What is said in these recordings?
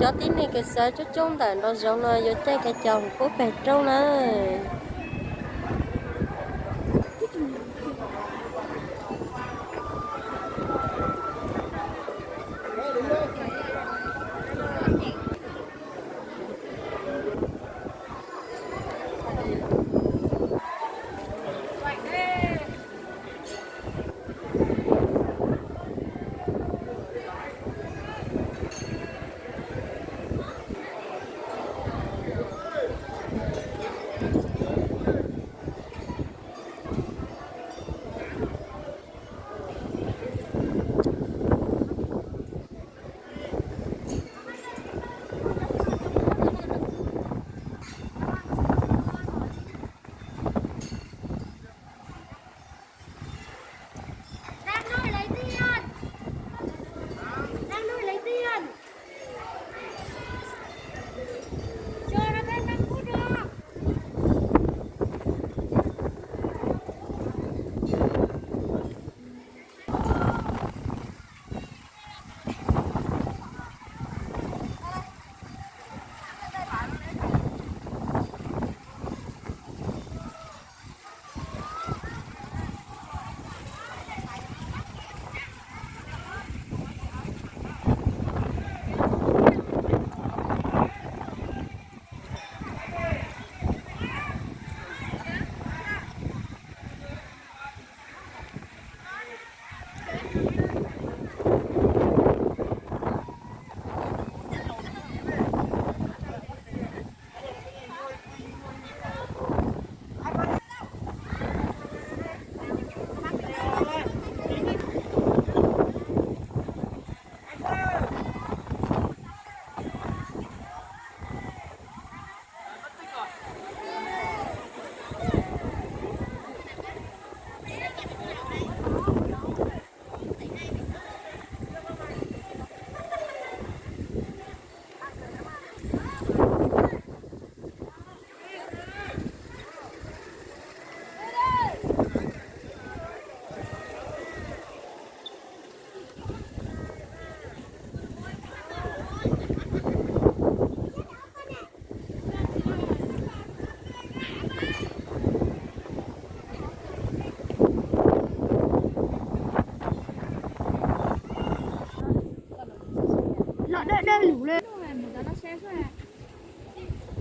Cov tib neeg kws xav coob coob ntawm nraum zoov no yuav caij kav caum pub peg roob na.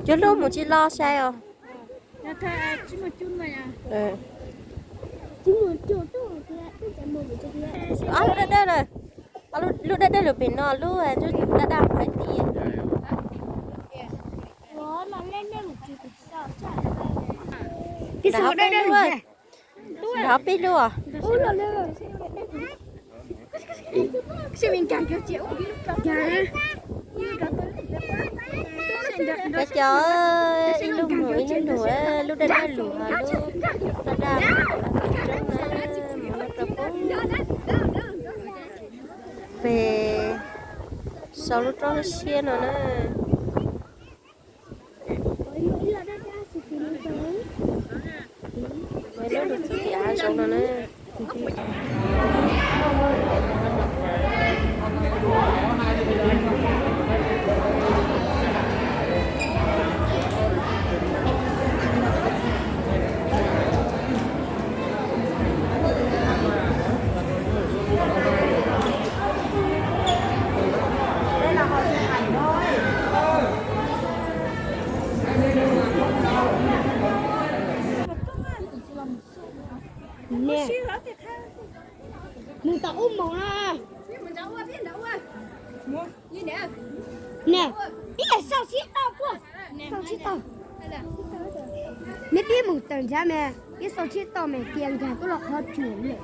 Cov lub mus tsis los sai os. Ob lub dawb dawb lawm, ob lub dawb dawb lawm pem no, lub daj daj hais tias. Nrog peb lub, nrog peb lub. Peb cov ib lub mus ib lub lug, lub daj daj lug, lub daj daj, mus rau pem sau lub roob siab no na. Lub lug txug tim hav zoov no na. Nws tau ub moos na. Nè, ib yam sau tsis tau kuj, sau tsis tau. Neb pib mus tawm nrad mas ib sau tsis tau mas cia nkag tuaj los qhov tsuas lawm.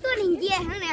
Tuaj nws ncia heev na.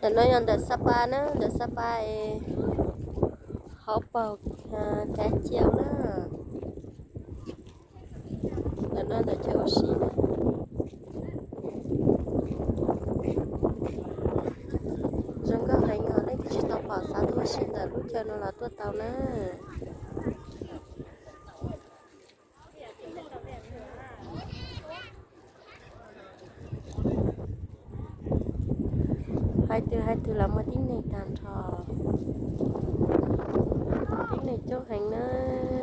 Ntawm no yog ntawm Sapa na, ntawm Sapa es hauv paus Kav Cias na. Ntawm no ntawm chaw ua si na. Zoo nkauj heev os, leej twg tsis tau pom xav tuaj ua si ntawm lub chaw no los tuaj tau na. Hais twg hais twg los muaj tib neeg tag nrho. Tib neeg coob heev na,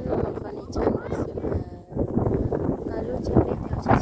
no mas qhov nis tshav ntuj xwb mas, no lub tsheb peb caug